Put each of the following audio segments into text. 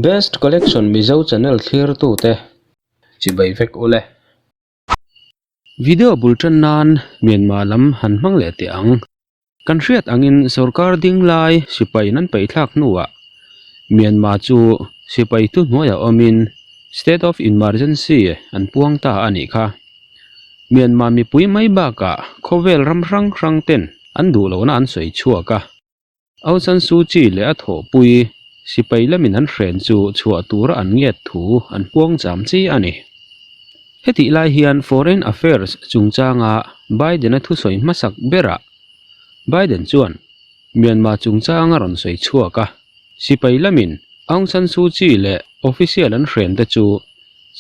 Best Collection Mizo channel thlirtute chibai vek ule. Video bul tan nan Myanmar lam han hmang leh teh ang. Kan hriat angin sorkar ding lai sipai nan peihthlak hnuah Myanmar chu sipai thuhnuaiah awmin State of Emergency an puang ta a nih kha. Myanmar mipui mai bakah khawvel ram hrang hrang ten an duh lohna an sawi chhuak a. Aung San Suu Kyi leh a thawhpui sipai lamin an hren chu chhuah tura an ngiat thu an puang cham chi a ni. Hetih lai hian Foreign Affairs chungchanga Biden-a thusawi hmasak berah Biden chuan Myanmar chungchang a rawn sawi chhuak a, sipai lamin Aung San Suu Kyi leh official an hren te chu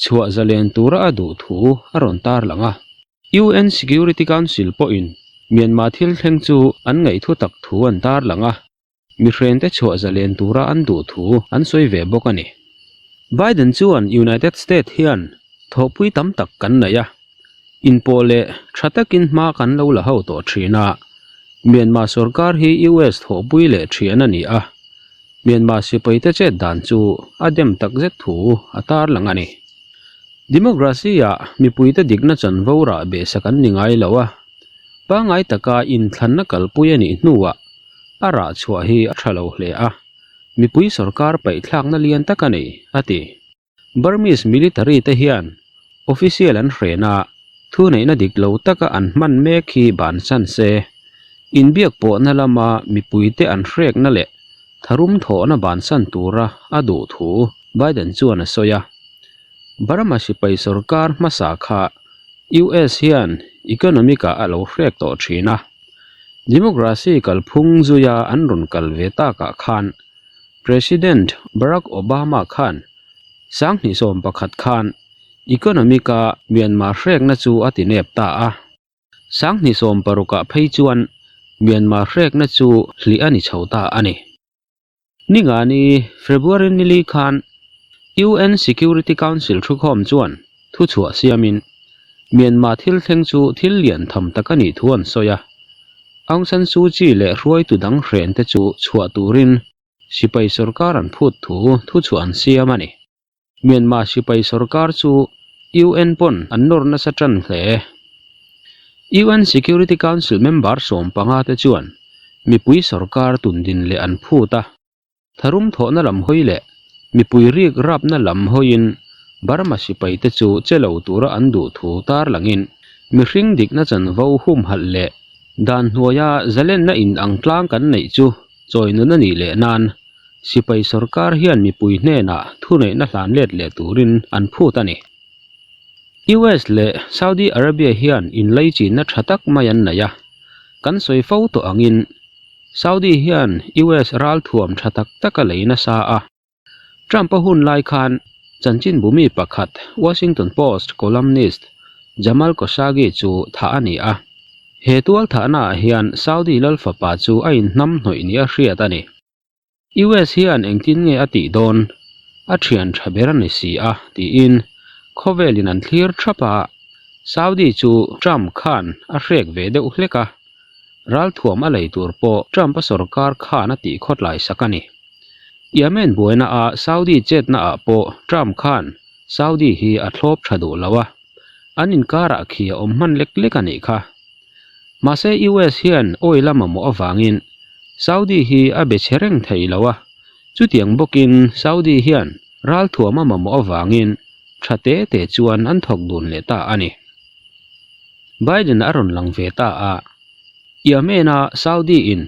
chhuah zalen tura a duh thu a rawn tarlang a. UN Security Council pawhin Myanmar thil thleng chu an ngaihthu tak thu an tarlang a, mihrente chhuah zalen tura an duh thu an sawi ve bawk a ni. Biden chuan United State hian thawhpui tam tak kan nei a, inpawh leh tha takin hma kan lo la ho tawh thin a, Myanmar sorkar hi US thawhpui leh thian a ni a, Myanmar sipaite chet dan chu a dem takzet thu a tarlang a ni. Democracy-ah mipuite dikna chanvo rah behsak an ni ngai lo a, pangngai taka inthlanna kalpui a nih hnuah a rah chhuah hi a tha lo hle a, mipui sorkar paihthlakna lian tak a nei, a ti. Burmese military te hian official an hren a, thuneihna dik lo taka an hman mek hi bansan se, inbiak pawhna lama mipuite an hrekna leh tharum thawhna bansan tura a duh thu Biden chuan a sawi a. Burma sipai sorkar hmasa kha US hian economic ah a lo hrek tawh thin a, democracy kalphung zuia an rawn kal ve takah khan President Barack Obama khan 2011 khan economic a Myanmar hrekna chu a ti nep ta a. 2016 ah phei chuan Myanmar hrekna chu hlih a ni chho ta a ni. Ningani, February nili khan UN Security Council thukhawm chuan thuchhuah siamin Myanmar thil thleng chu thil lian tham tak a nih thu an sawi a. Aung San Suu Kyi leh hruaitu dang hren te chu chhuah turin sipai sorkar an phut thu thuchhuah an siam a ni. Myanmar sipai sorkar chu UN pawn an nawr nasa tan hle. UN Security Council member 15 te chuan mipui sorkar tundin leh an phut a, tharum thawhna lam hawi leh mipui rik rapna lam hawiin Burma sipai te chu che lo tura an duh thu tarlangin mihring dikna chanvo humhalh leh dan hnuaia zalenna inang tlang kan neih chu chawi nun a nih leh nan Sipai sorkar hian mipui hnenah thuneihna hlan let leh turin an phut a ni. US leh Saudi Arabia hian inlaichinna tha tak mai an nei a, kan sawi fo tawh angin Saudi hian US ralthuam tha tak tak a lei nasa a. Trump-a hun lai khan chanchinbumi pakhat Washington Post columnist Jamal Khashoggi chu thah a ni a. He tualthahnaah hian Saudi lal fapa chu a inhnamhnawih nia hriat a ni. US hian engtin nge a tih dawn? A thian tha ber a ni si a, tiin khawvelin an thlir thap a. Saudi chu Trump khan a hrek ve deuh hlek a, ralthuam a lei tur pawh Trump-a sorkar khan a tih khawtlai sak a ni. Yemen buainaah Saudi chetnaah pawh Trump khan Saudi hi a thlawp tha duh lo a. An inkarah khi a awm hman lek lek a nih kha. Mahse US hian oil a mamawh avangin Saudi hi a be chhe reng thei lo a, chutiang bawkin Saudi hian ralthuam a mamawh avangin tha te te chuan an thawk dun leh ta a ni. Biden a rawn lang ve ta a, Yemen-a Saudi in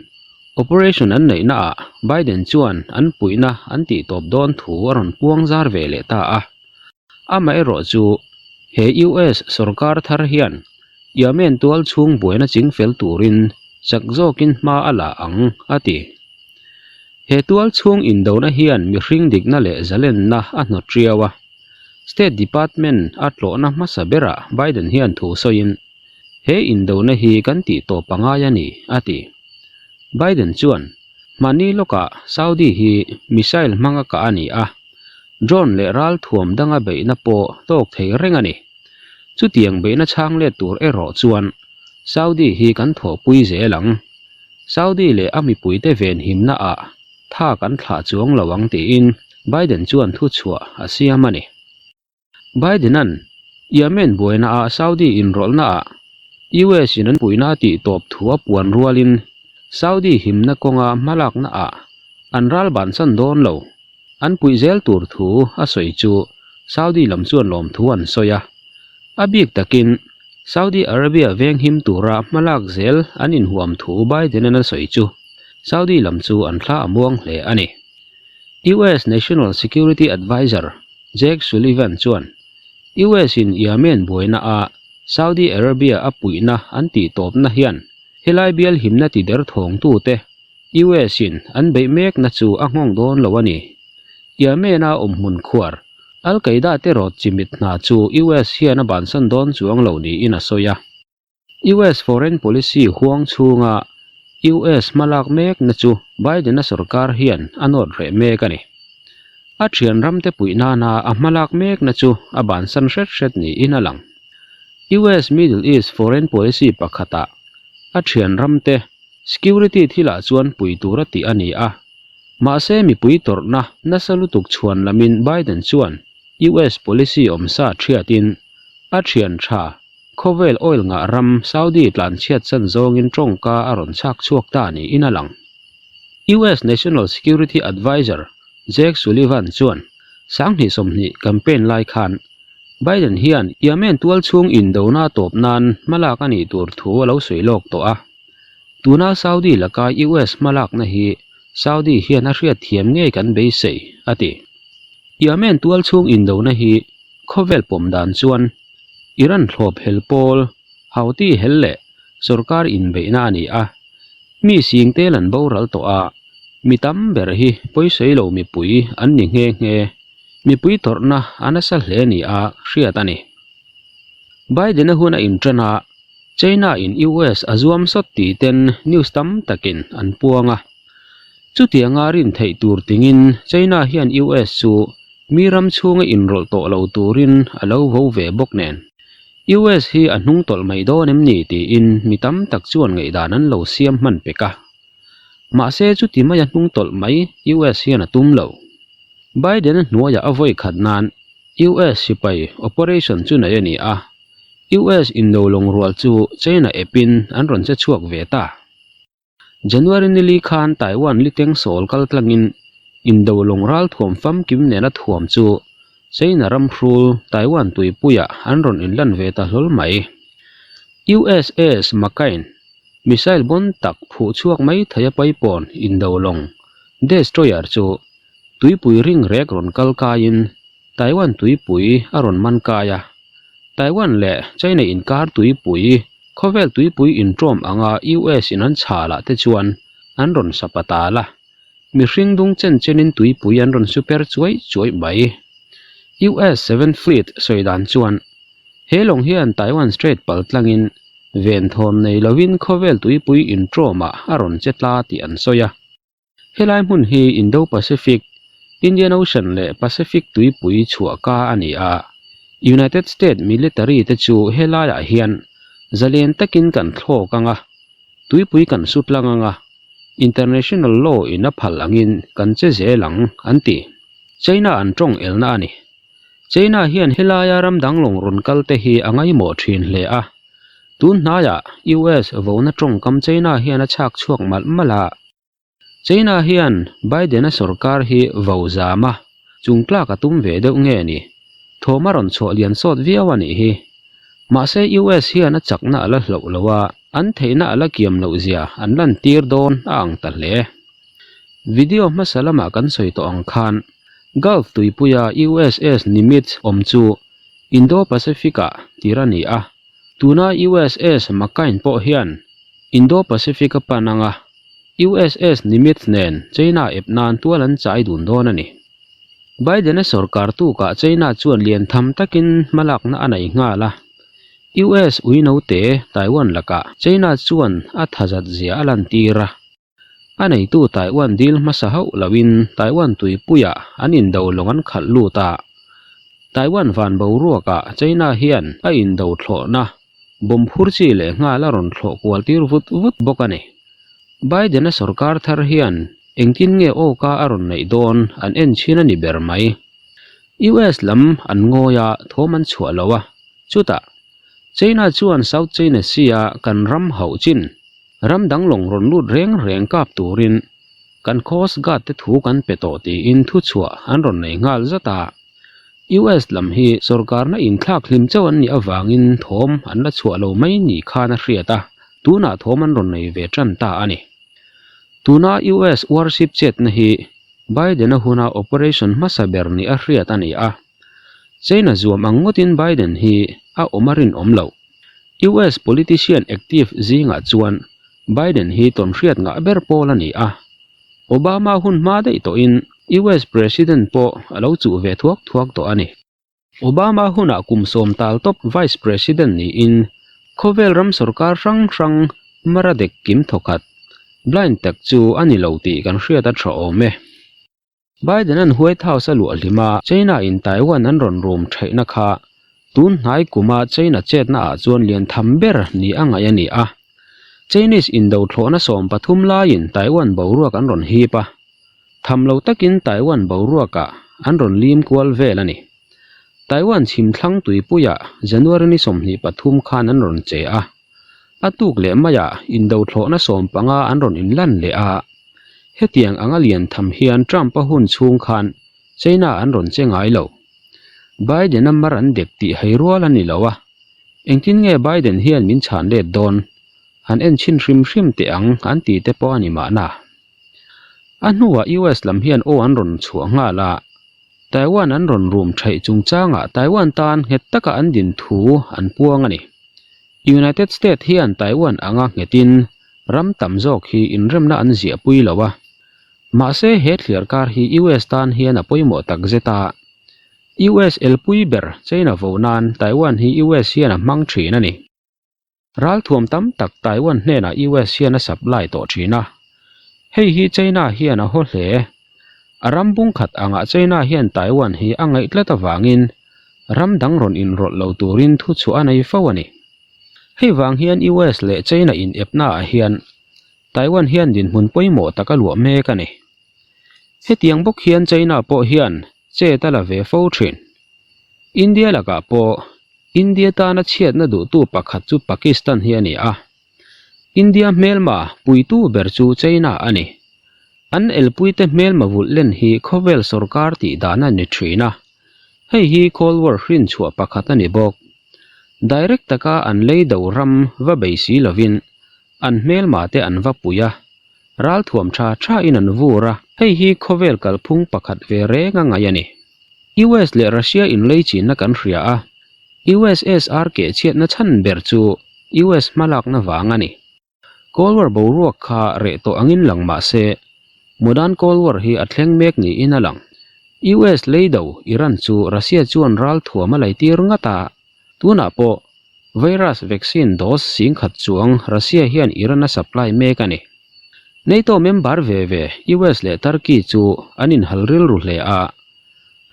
operation an neihnaah Biden chuan an puihna an tihtawp dawn thu a rawn puang zar ve leh ta a. Amaherawh chu he US sorkar thar hian Yemen tual chhung buaina ching fel turin chak zawkin hma a la ang, a ti. He tual chhung indona hian mihring dikna leh zalenna a hnawt riau a. State Department a tlawhna hmasa berah Biden hian thu sawiin, He indona hi kan tih tawp a ngai a ni, a ti. Biden chuan, Hmani lawkah Saudi hi missile hmanga kah a ni a, Drone leh ralthuam danga beihna pawh tawk thei reng a ni. Chutiang beihna chhang let tur erawh chuan Saudi hi kan thawhpui zel ang. Saudi leh a mipuite venhimna ah tha kan thlah chuang lo ang tiin Biden chuan thuchhuah a siam a ni. Biden-a'n Yemen buainaah Saudi inrawlhnaah US-in an puihna a tih tawp thu a puan rualin Saudi himna kawnga hmalaknaah an ral bansan dawn lo. An puih zel tur thu a sawi chu Saudi lam chuan lawmthu an sawi a. A bik takin Saudi Arabia venghim tura hmalak zel an inhuam thu Biden-a'n a sawi chu Saudi lam chu an thla a muang hle a ni. US National Security Adviser Jake Sullivan chuan US-in Yemen buaina-a Saudi Arabia a puihna an tihtawpna hian helai bial himna tider thawngtute US-in an beih mekna chu a nghawng dawn lo a ni. Yemen-a awmhmun khuar Al-Qaeda te rawt chimit hna chu US hian a bansan dawn chuang lo niin a sawi a. US foreign policy huang chhunga US hmalak mekna chu Biden-a sorkar hian a nawt reh mek a ni. A thian ramte puih nana a hmalak mekna chu a bansan hret hret niin a lang. US Middle East foreign policy pakhatah a thian ramte security thilah chuan pui tura tih a ni a. Mahse mipui tawrhna nasa lutuk chhuan lamin Biden chuan US policy awmsa thiatin a thian tha Khawvel oil ngah ram Saudi tlanchhiat chan zawngin tawngka a rawn chhak chhuak ta niin a lang. US National Security Adviser Jake Sullivan chuan 2020 campaign lai khan Biden hian Yemen tualchhung indona tawp nan hmalak a nih tur thu a lo sawi lawk tawh a. Tuna Saudi laka US hmalakna hi Saudi hian a hriatthiam ngei kan beisei, a ti. Yemen tualchhung indona hi khawvel pawm dan chuan Iran thlawp hel pawl, Houthi hel leh sorkar inbeihna a ni a. Mi sing tel an boral tawh a, mi tam ber hi pawisawi lo mipui an ni nghe nghe. Mipui tawrhna a nasa hle ni a hriat a ni. Biden-a hun a inṭan a, China-in US a zuam sawt tih ten news tam takin an puang a. Chutianga rin theih tur tingin China hian US chu mi ram chhunga inrawlh tawh lo turin a lo vo ve bawk nen. US hi a hnung tawlh mai dawn em ni tiin mi tam tak chuan ngaihdan an lo siam hman pek a. Mahse chuti maia hnung tawlh mai US hian a tum lo. Biden-a hnuaiah a vawi khat nan US sipai operation chu nei a ni a, US indo lawng rual chu China epin an rawn che chhuak ve ta. January nili khan Taiwan liteng sawl kal tlangin indo lawng ral thuam famkim nena thuam chu China ram hrul Taiwan tuipuiah an rawn inlan ve ta hlawl mai. USS McCain missile bawn tak phuh chhuak mai thei a paipawn indo lawng destroyer chu tuipui ring rek rawn kal kaiin Taiwan tuipui a rawn man kai a. Taiwan leh China inkar tuipui khawvel tuipui inṭawm anga US in an chhal ah te chuan an rawn sapa tal a. Mihring dung chen chenin tuipui an rawn super chuai chuai mai. US Seventh Fleet sawi dan chuan he lawng hian Taiwan Strait pal tlangin venthawn nei lovin khawvel tuipui inṭawmah a rawn che tla tih an sawi a. Helai hmun hi Indo-Pacific, Indian Ocean leh Pacific tuipui chhuah ka a ni a. United States military te chu helaiah hian zalen takin kan thlawk ang a, tuipui kan su tlang ang a, international law in a phal angin kan che zel ang, an ti. China an tawng elna a ni. China hian helaia ram dang lawng rawn kal te hi a ngaimawh thin hle a. Tun hnaiah US vona tawngkam China hian a chhak chhuak malh malh a. China hian Biden-a sorkar hi vo zam a, chung tlak a tum ve deuh nge ni? Thawm a rawn chhuah lian sawt viau a nih hi. Mahse US hian a chakna a la hloh lo a, an theihna a la kiam loh zia an lantir dawn a ang ta hle. Video hmasa lamah kan sawi tawh ang khan Gulf tuipuia USS Nimitz awm chu Indo-Pacific-ah tir a ni a, tuna USS McCain pawh hian Indo-Pacific a pan ang a, USS Nimitz nen China ep nan tual an chai dun dawn a ni. Biden-a sorkar tukah China chuan lian tham takin hmalakna a nei nghal a, US uinote Taiwan lakah China chuan a thazat zia a lantir a. A neitu Taiwan dil hmasa hauh loin Taiwan tuipuiah an indo lawng an khalh lut a. Taiwan van boruakah China hian a indo thlawhna bomb phur chi leh nghal a rawn thlawh kual tir vut vut bawk a ni. Biden-a sorkar thar hian Engtin nge awka a rawn neih dawn an en chhin a ni ber mai. US lam an ngawi a, thawm an chhuah lo a. Chutah, China chuan South China Sea a kan ram hauh chin, ram dang lawng rawn lut reng reng kap turin kan Coast Guard te thu kan pe tawh tiin thuchhuah an rawn nei nghal zat a. US lam hi sorkarna inthlak hlim chauh an nih avangin thawm an la chhuah lo mai ni khan a hriat a, tunah thawm an rawn nei ve tan ta a ni. Tuna US warship chetna hi Biden-a huna operation hmasa ber ni a hriat a ni a. China zuam ang ngawtin Biden hi a awm a rinawm loh. US politician active zingah chuan Biden hi tawnhriat ngah ber pawl a ni a. Obama hun hma daih tawhin US President pawh a lo chuh ve thuak thuak tawh a ni. Obama hunah kum sawm tal tawp Vice President niin khawvel ram sorkar hrang hrang mara dek kim thawkhat, blind tak chu a ni lo tih kan hriat a tha awm e. Biden-a'n White House a luah hlim a, China-in Taiwan an rawn rum theihna kha tun hnai kuma China chetna ah chuan lian tham ber ni a ngaih a ni a. Chinese indo thlawhna 13 laiin Taiwan boruak an rawn hip a, tham lo takin Taiwan boruakah an rawn lim kual vel a ni. Taiwan chhimthlang tuipuiah January ni 23 khan an rawn che a. A tuk leh maiah indo thlawhna 15 an rawn inlan leh a. Hetiang anga lian tham hian Trump-a hun chhung khan China an rawn che ngai lo. Biden-a mar an dek tih hei rual a ni lo a. Engtin nge Biden hian min chhan let dawn? Han en chhin hrim hrim teh ang an ti te pawh a ni mahna. A hnuah US lam hian aw an rawn chhuah nghal a. Taiwan an rawn rum theih chungchangah Taiwan tan nghet taka an din thu an puang a ni. United State hian Taiwan anga nghetin ram tam zawk hi inremna an ziahpui lo a. Mahse he thliar kar hi US tan hian a pawimawh tak zet a. US elpui ber China vo nan Taiwan hi US hian a hmang thin a ni. Ralthuam tam tak Taiwan hnenah US hian a supply tawh thin a. Hei hi China hian a haw hle. A ram bung khat angah China hian Taiwan hi a ngaih tlat avangin ram dang rawn inrawlh lo turin thuchhuah a nei fo a ni. Hei vang hian US leh China inepnaah hian Taiwan hian dinhmun pawimawh tak a luah mek a ni. Hetiang bawk hian China pawh hian chet a la ve fo thin. India lakah pawh India tana chhiatna duhtu pakhat chu Pakistan hi a ni a. India hmelma puitu ber chu China a ni. An elpuite hmelma vulh len hi khawvel sorkar tih dan a ni thin a. Hei hi Cold War hrin chhuah pakhat a ni bawk. Direct taka an lei do ram va bei si lovin an hmelma te an va pui a. Ralthuam tha tha in an vur a, hei hi khawvel kalphung pakhat ve reng a ngaih a ni. US leh Russia inlei chinna kan hria a, USSR keh chhiatna chhan ber chu US hmalakna vang a ni. Cold War boruak kha reh tawh angin lang mah se, Modern Cold War hi a thleng mek niin a lang. US lei do Iran chu Russia chuan ral thuam a leitir ngat a, tunah pawh virus vaccine dose 10,000 chuang Russia hian Iran a supply mek a ni. NATO member ve ve US leh Turkey chu an inhal rilru hle a.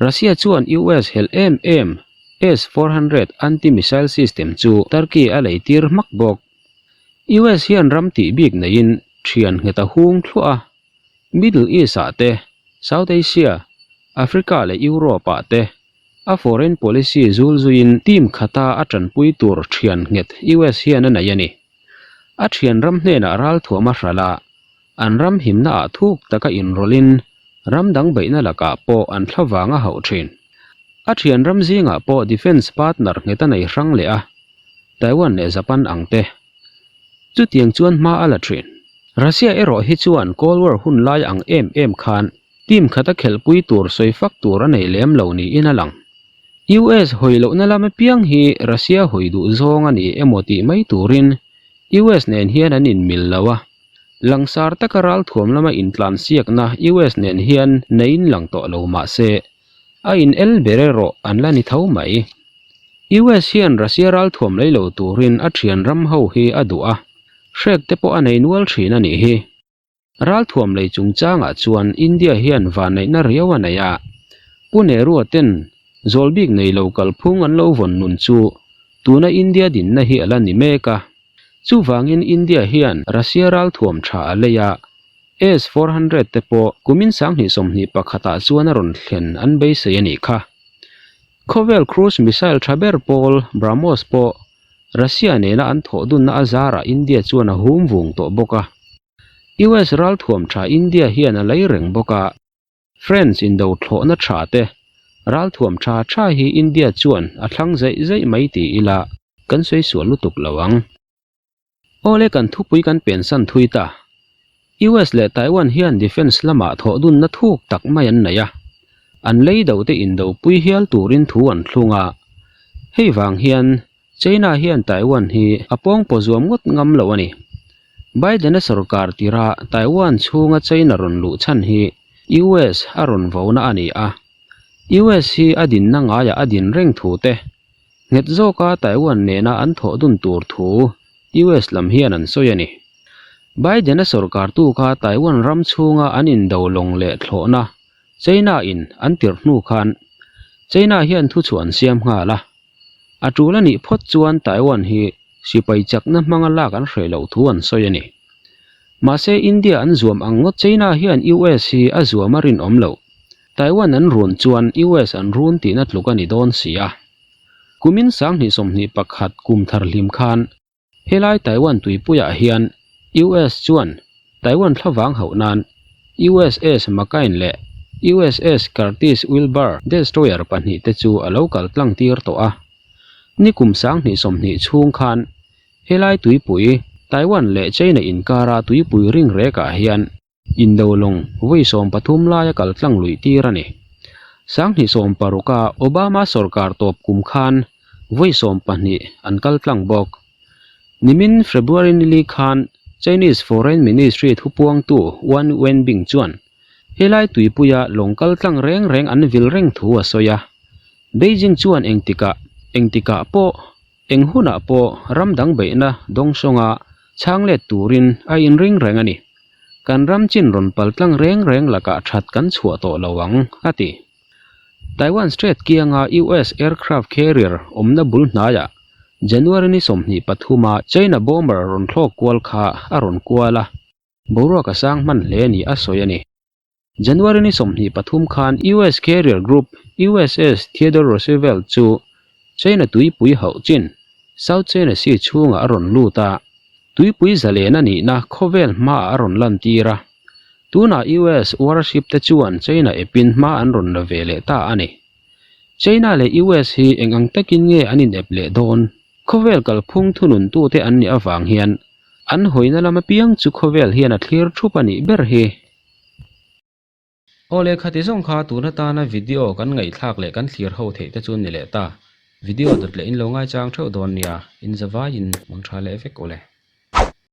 Russia chuan US helh em em S-400 anti-missile system chu Turkey a leitir hmak bawk. US hian ram tih bik neiin thian nghet a hung thluah a. Middle East-ah te, South Asia, Africa leh Europe-ah te a foreign policy zul zuiin team khata a tanpui tur thian nghet US hian a nei a ni. A thian ram hnenah ralthuam a hralh a, an ram himnaah thuk taka inrawlhin ram dang beihna lakah pawh an thlavang a hauh thin. A thian ram zingah pawh defence partner nghet a nei hrang leh a, Taiwan leh Japan ang te. Chutiang chuan hma a la thin. Russia erawh hi chuan Cold War hun lai ang em em khan team khata khelhpui tur sawi fak tur a nei lem lo niin a lang. US hawi lohna lam apiang hi Russia hawi duh zawng a ni emaw tih mai turin US nen hian an inmil lo a. Langsar taka ralthuam lama intlansiakna US nen hian neiin lang tawh lo mah se, a in el ber erawh an la ni tho mai. US hian Russia ralthuam lei lo turin a thian ram ho hi a duh a, hrek te pawh a nei nual thin a nih hi. Ralthuam lei chungchangah chuan India hian vanneihna riau a nei a, Pu Nehru-a ten zawl bik nei lo kalphung an lo vawn nun chu tuna India dinna hi a la ni mek a. Chuvangin India hian Russia ralthuam tha a lei a, S-400 te pawh kumin 2021 ah chuan a rawn thlen an beisei a nih kha. Khawvel cruise missile tha ber pawl BrahMos pawh Russia nena an thawh dunna a zarah India chuan a hum vung tawh bawk a. US ralthuam tha India hian a lei reng bawk a. French indo thlawhna tha te ralthuam tha tha hi India chuan a thlang zeih zeih mai ti ila kan sawi sual lutuk lo ang. Awle kan thupui kan pensan thui ta. US leh Taiwan hian defence lamah thawh dunna thuk tak mai an nei a. An lei do te indo pui hial turin thu an thlung a. Hei vang hian China hian Taiwan hi a pawngpaw zuam ngawt ngam lo a ni. Biden-a sorkar tira Taiwan chhunga China rawn luh chhan hi US a rawn vona a ni a. US hi a dinna ngaiah a din reng thu te, nghet zawka Taiwan nena an thawh dun tur thu US lam hian an sawi a ni. Biden-a sorkartu kha Taiwan ram chhunga an indo lawng leh thlawhna China-in an tirh hnu khan China hian thuchhuah an siam nghal a. A tul a nih phawt chuan Taiwan hi sipai chakna hmanga lak an hreh loh thu an sawi a ni. Mahse India an zuam ang ngawt China hian US hi a zuam a rinawm loh. Taiwan an run chuan US an run tihna tluk a ni dawn si a. Kumin 2021 kum thar hlim khan Helai Taiwan tuipuiah hian US chuan Taiwan thlavang hauh nan USS McCain leh USS Curtis Wilbur destroyer pahnihte chu a lo kal tlang tir tawh a. Nikum 2020 chhung khan helai tuipui Taiwan leh China inkara tuipui ring rekah hian Indo lawng vawi 13 laia kal tlang luih tir a ni. 2016 a Obama sorkar tawp kum khan vawi 12 an kal tlang bawk. Nimin February nili khan Chinese Foreign Ministry thupuangtu Wan Wenbing chuan helai tuipuia lawng kal tlang reng reng an vil reng thu a sawi a. Beijing chuan engtikah engtikah pawh Eng hunah pawh ram dang beihna dawng sawnga chhang let turin a inring reng a ni. Kan ram chin rawn pal tlang reng reng lakah that kan chhuah tawh lo ang, a ti. Taiwan Strait kianga US aircraft carrier awmna bul hnaiah January ni 23 a China bomber rawn thlawk kual kha a rawn kual a, boruak a sang hman hle ni a sawi a ni. January ni 23 khan US carrier group USS Theodore Roosevelt chu China tuipui hauh chin South China Sea chhungah a rawn lut a, tuipui zalen a nihna khawvel hmaah a rawn lantir a. Tunah US warship te chuan China epin hma an rawn la ve leh ta a ni. China leh US hi eng ang takin nge an inep leh dawn? Khawvel kalphung thununtute an nih avang hian an hawina lam apiang chu khawvel hian a thlir thup a nih ber hi. Aw lehkha ti zawng kha tun atana video kan ngaihthlak leh kan thlir ho theih te chu ni leh ta. Video dawt leh in lo ngaichang theuh dawn nia, in zavaiin mang tha leh vek ule.